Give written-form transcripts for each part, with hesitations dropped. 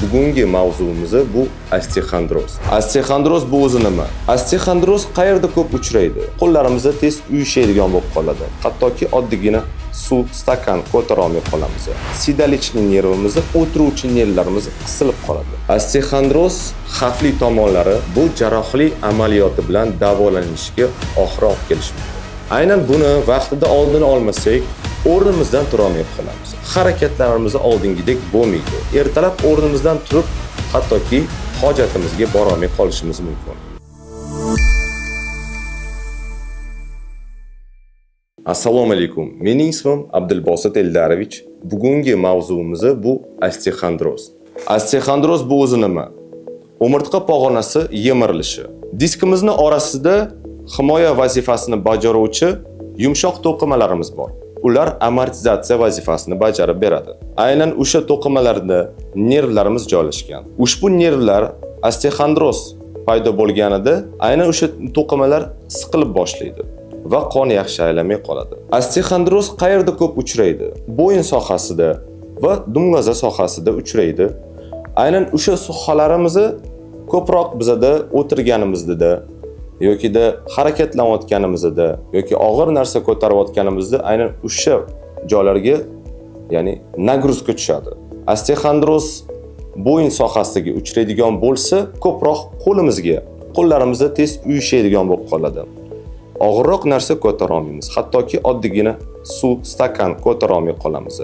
Bugungi mavzuimiz bu osteoxondroz. Osteoxondroz bu o'zi nima? Osteoxondroz qayerda ko'p uchraydi? Qo'llarimizda tez uyushaydigan bo'lib qoladi. Hattoki oddiygina suv stakan ko'tara olmay qolamiz. Седалищный nervimiz, o'tiruvchi nervlarimiz qisilib qoladi. Osteoxondroz xavfli tomonlari bu jarrohlik amaliyoti bilan davolanishga oxiri olib kelishi mumkin. Aynan buni vaqtida oldini olmasak, o'rnimizdan turolmay qolamiz. Harakatlarimiz oldingidek bo'lmaydi. Ertalab o'rnimizdan turib, hattoki hojatimizga borolmay qolishimiz mumkin. Assalomu alaykum. Mening ismim Abdulbosit Eldarovich. Bugungi mavzuimiz bu osteoxondroz. Osteoxondroz bu o'zi nima? Umurtqa pog'onasi yemirilishi. Diskimizni orasida himoya vazifasini bajaruvchi yumshoq to'qimalarimiz bor. Ular amortizatsiya vazifasini bajarib beradi. Aynan o'sha to'qimalarda nervlarimiz joylashgan. Ushbu nervlar osteoxondroz paydo bo'lganida aynan o'sha to'qimalar siqilib boshlaydi va qon yaxshi aylanmay qoladi. Osteoxondroz qayerda ko'p uchraydi? Bo'yin sohasida va dumg'aza sohasida uchraydi. Aynan o'sha sohalarimizni ko'proq bizada o'tirganimizda yokida harakatlanayotganimizda yoki og'ir narsa ko'tarayotganimizda aynan o'sha joylarga, ya'ni нагрузка tushadi. Osteoxondroz bo'yin sohasiga uchraydigan bo'lsa, ko'proq qo'limizga, qo'llarimizda tez uyushaydigan bo'lib qoladi. Og'irroq narsa ko'tara olmaymiz. Hattoki oddiygina suv stakan ko'tara olmay qolamiz.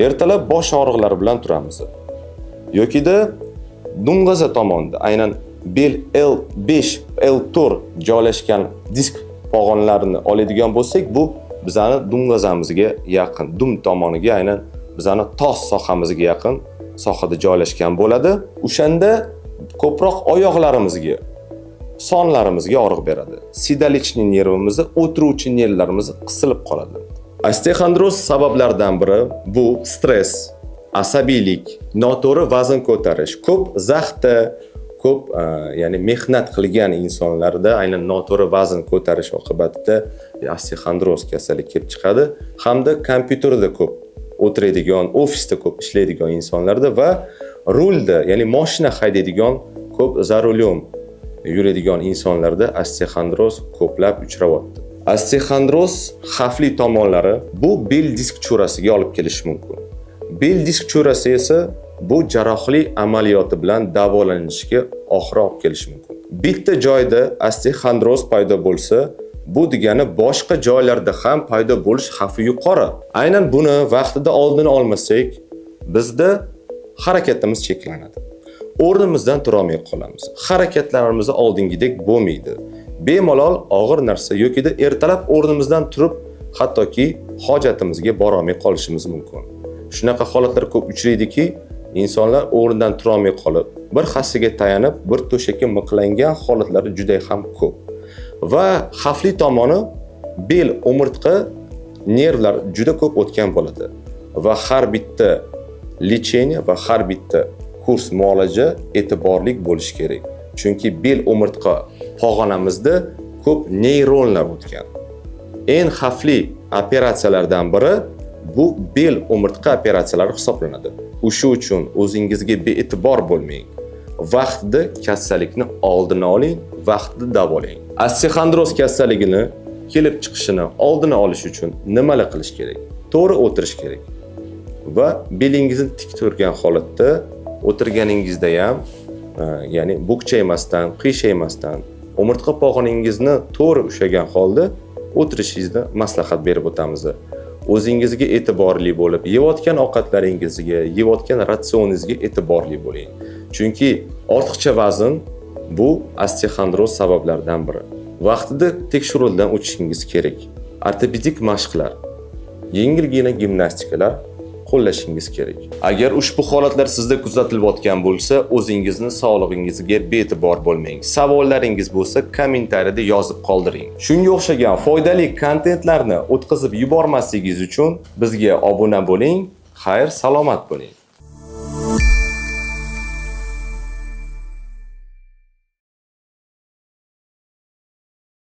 Ertalab bosh og'riqlari bilan turamiz. Yokida dumg'aza tomonda, aynan bel L5, L4 joylashgan disk pog'onlarini oladigan bo'lsak, bu bizani dumg'azamizga yaqin, dum tomoniga, aynan bizani tos sohamizga yaqin sohada joylashgan bo'ladi. O'shanda ko'proq oyoqlarimizga, sonlarimizga og'riq beradi. Седалищный nervimiz, o'tiruvchi nervlarimiz qisilib qoladi. Osteoxondroz sabablaridan biri bu stress, asabiylik, noto'g'ri vazn ko'tarish, ko'p zaxta, ko'p ya'ni mehnat qilgan insonlarda aynan noto'g'ri vazn ko'tarish oqibatida osteoxondroz kasali kelib chiqadi. Hamda kompyuterda ko'p o'tiradigan, ofisda ko'p ishlaydigan insonlarda va rulda, ya'ni mashina haydaydigan, ko'p за рулем yuradigan insonlarda osteoxondroz ko'plab uchrayapti. Osteoxondroz xavfli tomonlari bu bel disk cho'rasiga olib kelishi mumkin. Bel disk cho'rasi esa bu jarrohlik amaliyoti bilan davolanishga oxiri olib kelishi mumkin. Bitta joyda osteoxondroz paydo bo'lsa, bu degani boshqa joylarda ham paydo bo'lish xavfi yuqori. Aynan buni vaqtida oldini olmasak, bizda harakatimiz cheklanadi. O'rnimizdan turolmay qolamiz. Harakatlarimiz oldingidek bo'lmaydi. Bemalol og'ir narsa yokida ertalab o'rnimizdan turib, hattoki hojatimizga borolmay qolishimiz mumkin. Shunaqa holatlar ko'p uchraydiki, insonlar o'rnidan turolmay qolib, bir hassaga tayanib, bir to'shakka miqlangan holatlari juda ham ko'p. Va xavfli tomoni bel, umurtqa nervlar juda ko'p o'tgan bo'ladi. Va har bitta lecheniya va har bitta kurs muolaja e'tiborli bo'lish kerak. Chunki bel umurtqa pog'onamizda ko'p neyronlar o'tgan. Eng xavfli operatsiyalardan biri bu bel umurtqa operatsiyalari hisoblanadi. O'sha uchun o'zingizga bee'tibor bo'lmang. Vaqtida kasallikni oldini oling, vaqtida davolang. Osteoxondroz kasalligini kelib chiqishini oldini olish uchun nimalar qilish kerak? To'g'ri o'tirish kerak. Va belingizni tik turgan holatda o'tirganingizda ham, ya'ni bukchaymasdan, qiyshaymasdan, umurtqa pog'oningizni to'g'ri ushlagan holda o'tirishingizni maslahat berib o'tamiz. O'zingizga e'tiborli bo'lib, yeyotgan ovqatlaringizga, yeyotgan ratsioningizga e'tiborli bo'ling. Chunki ortiqcha vazn bu osteoxondroz sabablaridan biri. Vaqtida tekshiruvdan o'tishingiz kerak. Ortopedik mashqlar, yengilgina gimnastikalar qo'llashingiz kerak. Agar ushbu holatlar sizda kuzatilayotgan bo'lsa, o'zingizni sog'lig'ingizga bee'tibor bo'lmang. Savollaringiz bo'lsa, kommentariyada yozib qoldiring. Shunga o'xshagan foydali kontentlarni o'tkazib yubormasligingiz uchun bizga obuna bo'ling. Xayr, salomat bo'ling.